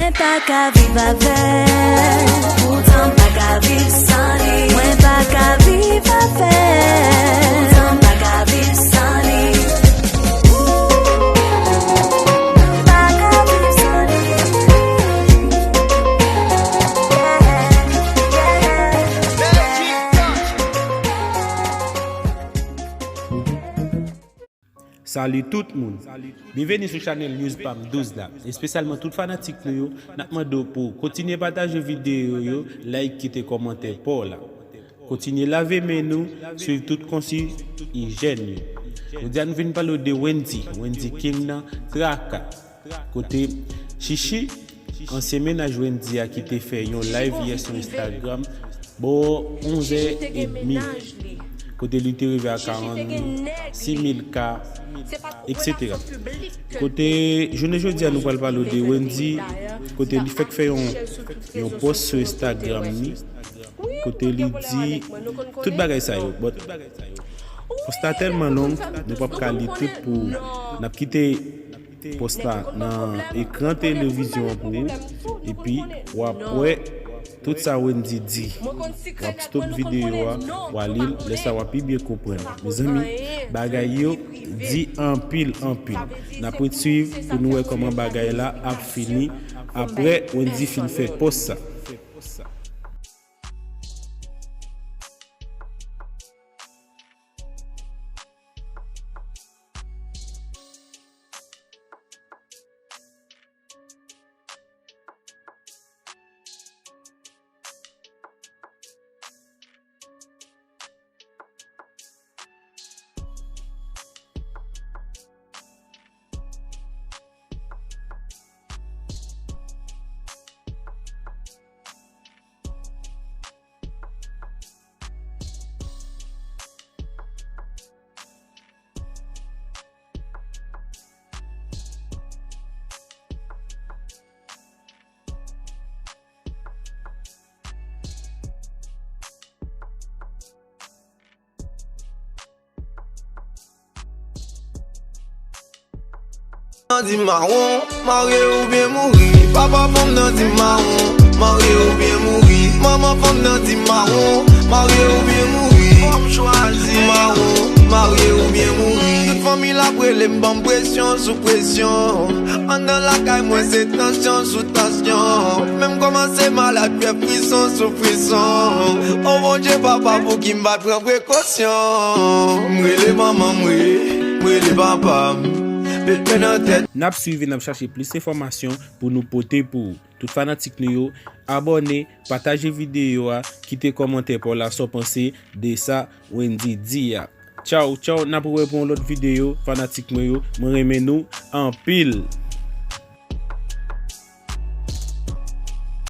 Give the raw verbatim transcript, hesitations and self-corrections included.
Mwen pa ka viv avè l, poutan m pa ka viv san li. Mwen pa ka viv avè l, poutan m pa ka viv san li. M pa ka viv san li. Yeah, yeah, yeah. Salut tout moun. Byenveni sou chanèl News Pam douz la, espesyalman tout fanatik nou yo. N ap mande w pou w kontinye pataje videyo yo, like, kite kòmantè pa w la. Kontinye lave men nou, swiv tout konsiy ijèn yo. Jodi a nou vin pale w de Wendy, Wendy King nan traka. Kote Chichi, ansyen mennaj Wendy a ki te fè yon live yè sou Instagram, bò onzè edmi, kote li te rive a karannsis mil K, etsetera. Kote jounen jodi a nou pral pale w de Wendy, kote li fèk fè yon, yon post sou Instagram li, kote li di tout bagay sa yo. But post la tèlman long, nou p ap ka li tout pou n ap kite post la nan ekran televizyon an pou ou, epi w ap wè tout sa Wendy di. W ap stop videyo a, w a li l, lè sa w a pi byen konprann. Mezanmi, bagay yo di anpil, anpil. N ap ret swiv pou nou wè kòman bagay la ap fini apre Wendy fin fè post sa. Nan di mawon, marye oubyen mouri. Papa fanm nan di mawon, marye oubyen mouri. Manman fanm nan di mawon, marye oubyen mouri. Fò m chwazi mawon, marye oubyen mouri. Tout fanmi l ap rele m, ban m presyon sou presyon. Anndan lakay mwen se tansyon sou tansyon. Menm kòmanse malad, pè frison sou frison. O Bondye papa, pouki m pa t pran prekosyon? M rele manman m wi, m rele papa m. Met men nan tèt. N ap swiv e n ap chache plis enfòmasyon pou nou pote pou ou. Tout fanatik nou yo, abòne, pataje videyo a, kite kòmantè pa w la sa w panse de sa Wendy di a. Tchaw, tchaw, n ap rewè pou yon lòt videyo, fanatik mwen yo. Mwen renmen nou anpil.